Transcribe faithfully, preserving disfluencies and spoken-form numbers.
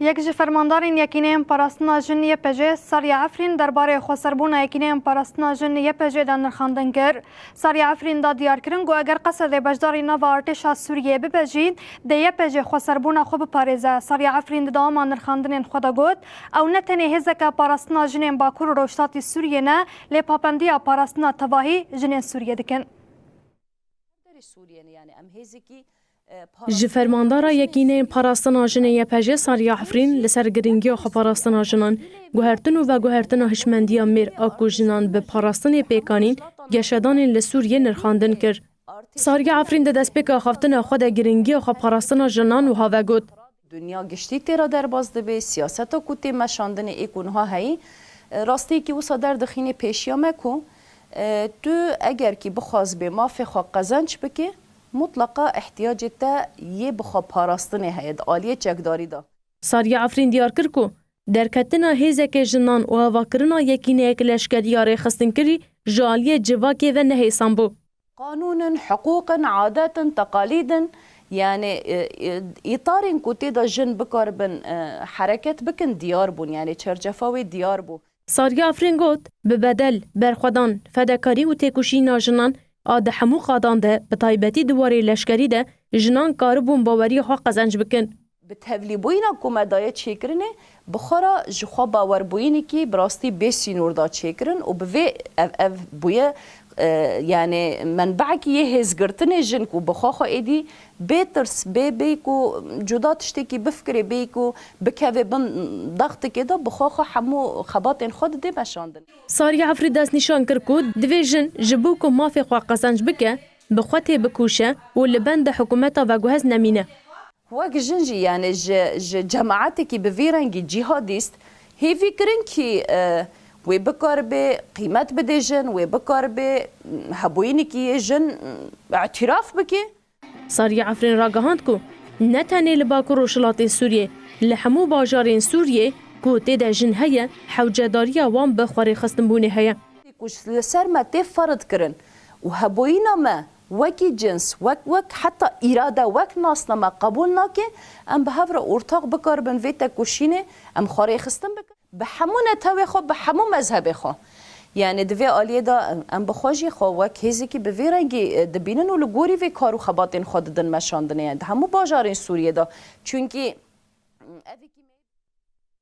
Yek ji fermandarên Yekîneyên Parastina Jin Y P J, Sarya Efrîn, derbarê xweserbûna Yekîneyên Parastina Jin Y P J de nirxandin kir. Sarya Efrîn da diyarkirin ku eger Qesedê beşdarî nava artêşa Sûriyeyê bibe jî, dê Y P J xweserbûna xwe biparêze. Sarya Efrîn di dewama nirxandinên xwe de got, ew ne tenê hêzeke parastina jinên Bakur û Rojhilatî Sûriyê ne, lê papendiya parastina tevahî jinên Sûriyê dikin. Ji fermandara Yekîneyên Parastina Jinê Y P J Sarya Efrîn li ser giringiya xweparastina jinan, guhertin û veguhertina hişmendiya mêr a ku jinan bi parastinê pêk anîn, geşedanên li Sûriyê nirxandin kir. Sarya Efrîn di destpêka axaftina xwe de giringiya xweparastina jinan wiha vegot. Dinya giştî tê re derbas dibe, siyaseta ku tê meşandinê ê ku niha heyî, e, rastiyekî wisa derdixîne pêşiya me ku, e, tu eger kî bixwazibê mafê xwe qezenc bike, mutleqa ihtiyacê te yê bi xwe parastinê heye di aliyê çekdarî de. Sarya Efrîn diyar kir ku derketina hêzeke jinan û avakirina yekîneyek leşkerî ya rêxistinkirî ji aliyê civakê ve nehêsan bû. Qanûn in, hiqûq in, adet in, teqalîd in, yanî, e, e, îtarên ku tê de jin bikaribin, e, hereket bikin diyar bûn, yanî çerçefa wê diyar bû. Sarya Efrîn got, bi bedel, berxwedan, fedekarî û têkoşîna jinan a di hemû qadan de, bi taybetî di warê leşkerî de, jinan karibûn baweriya xwe qezenc bikin. Bi tevlîbûyîna ku me daye çêkirinê, bi xwe re ji xwe bawerbûyînekî bi rastî bê sînor da çêkirin û bi vê ev, ev bûye, e, yanî menbeekî yê hêzgirtinê jin ku bi xwe xwe êdî bê tirs, bê, bê ku cuda tiştekî bifikirê, bê ku bikeve bin dextikê de, bi xwe xwe hemû xebatên xwe didê meşandin. Sarya Efrî destnîşan kir ku divê jin ji bo ku mafê xwe qezenc bike, bi xwe têbikûşe û li benda hikûmeta veguhez nemîne. Wek jin jî, yanî ji, ji cemaetekî bi vî rengî cîhadîst hêvî kirin kî, e, wê bikaribe qîmet bide jin, wê bikaribe, m, hebûyînekî yê jin, m, îtiraf bike. Sarya Efrîn ragihand ku ne tenê li Bakur Rojhilatê Sûriyê, li hemû bajarên Sûriyê ku tê de jin heye, hewcedariya wan bi xwerêxistinbûnê heye. Ku li ser me tê ferid kirin û hebûyîna me wekî cins, wek, wek heta îrade, wek nasname qebûl nake, em bi hev re ortax bikaribin vê tekoşînê em xwe rêxistin bikin. Bi hemû netewê xwe, bi hemû mezhebê xwe. Yanî di vê aliyê de em bi xwe jî xwe wek hêzekî bi vê rengî, e, dibînin û li gorî vê kar û xebatên xwe didin meşandinê. Yanî di hemû bajarên Sûriyê de. Çunkî, m, ev